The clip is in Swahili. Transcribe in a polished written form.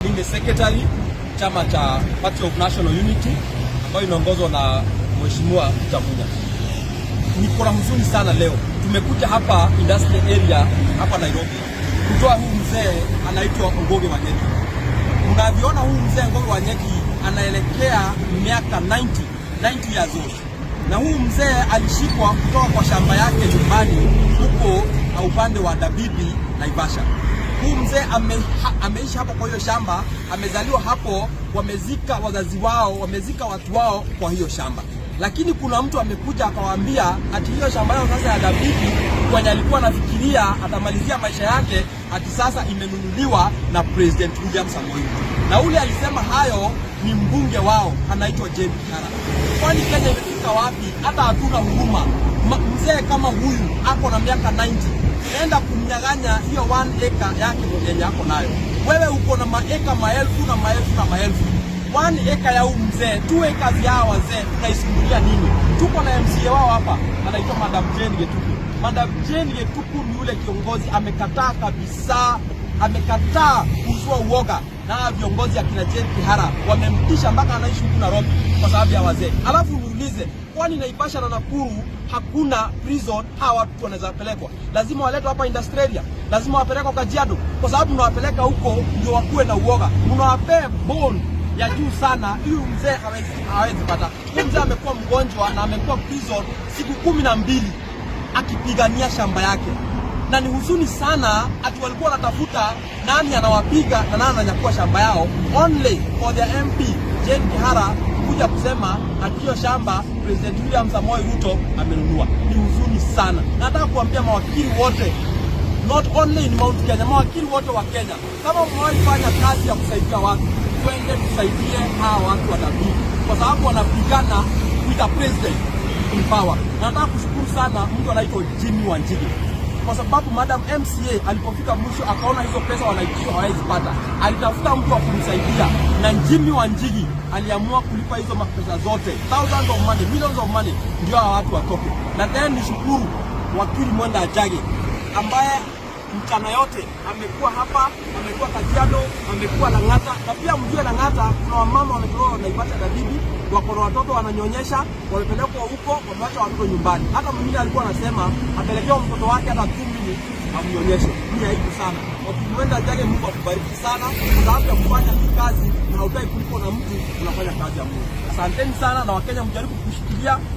Ni secretary chama cha Party of National Unity ambayo inaongozwa na Mheshimiwa Peter Munya. Niko na huzuni sana leo. Tumekuja hapa industrial area hapa Nairobi kutoa huu mzee anaitwa Ngugi wa Nyeki. Mnavyoona, huu mzee Ngugi wa Nyeki anaelekea miaka 90, 90 years old. Na huu mzee alishikwa kutoka kwa shamba yake nyumbani huko upande wa Ndabibi, Naivasha. Huu mzee ameishi hapo kwa hiyo shamba, amezaliwa hapo, wamezika wazazi wao, wamezika watu wao kwa hiyo shamba. Lakini kuna mtu amekuja akawaambia ati hiyo shamba yao sasa ya Ndabibi, kwenye alikuwa anafikiria atamalizia maisha yake, ati sasa imenunuliwa na President William Samoei Ruto. Na ule alisema hayo ni mbunge wao anaitwa Jane Kihara. Kwani Kenya imefika wapi? Hata hatuna huruma. Mzee kama huyu ako na miaka 90, enda kumnyang'anya hiyo 1 acre yake yenye ako nayo. Wewe uko na maeka maelfu na maelfu na maelfu. 1 acre ya huu mzee, 2 acres ya hawa wazee, unaisumbulia nini? Tuko na MCA wao hapa anaitwa Madam Jane Getuku. Madam Jane Getuku ni yule kiongozi amekataa kabisa, amekataa kuzua uoga na hawa viongozi akina Jane Kihara wamemtisha mpaka anaishi huku Nairobi kwa sababu ya wazee. Alafu niulize, kwani Naivasha na Nakuru hakuna prison? Hawa watu wanaweza pelekwa? Lazima waletwe hapa industrial, lazima wapelekwe Kajiado, kwa sababu mnawapeleka huko ndio wakuwe na uoga, mnawapea bond ya juu sana. Huyu mzee hawezi pata. Huyu mzee amekuwa mgonjwa na amekuwa prison siku 12 akipigania shamba yake, na ni huzuni sana ati walikuwa wanatafuta nani anawapiga na nani ananyakua shamba yao, only for their MP Jane Kihara kuja kusema ati hiyo shamba President William Samoei Ruto amenunua. Ni huzuni sana. Nataka kuambia mawakili wote, not only in Mount Kenya, mawakili wote wa Kenya, kama mmewahi fanya kazi ya kusaidia watu, twende tusaidie hawa watu wa Ndabibi, kwa sababu wanapigana with a president in power. Nataka kushukuru sana mtu anaitwa Jimmy Wanjigi kwa sababu Madam MCA alipofika mwisho akaona hizo pesa wanaitishwa hawezi pata, alitafuta mtu wa kumsaidia, na Jimmy Wanjigi aliamua kulipa hizo mapesa zote, thousands of money, millions of money, ndio hawa watu watoke. Na then nishukuru wakili Mwenda Njagi ambaye mchana yote amekuwa hapa, amekuwa Kajiado, amekuwa Lang'ata, na pia mjue Lang'ata kuna wamama wametolewa Naivasha Ndabibi, wako na watoto wananyonyesha, wamepelekwa huko, wameacha watoto nyumbani. Hata mwingine alikuwa anasema apelekewa mtoto wake hata 2 minutes amnyonyeshe. Ni aibu sana. Wakili Mwenda Njagi, Mungu akubariki sana kwa sababu ya kufanya hii kazi na hautaki kulipwa na mtu, unafanya kazi ya Mungu. Asanteni sana, na Wakenya mjaribu kushikilia.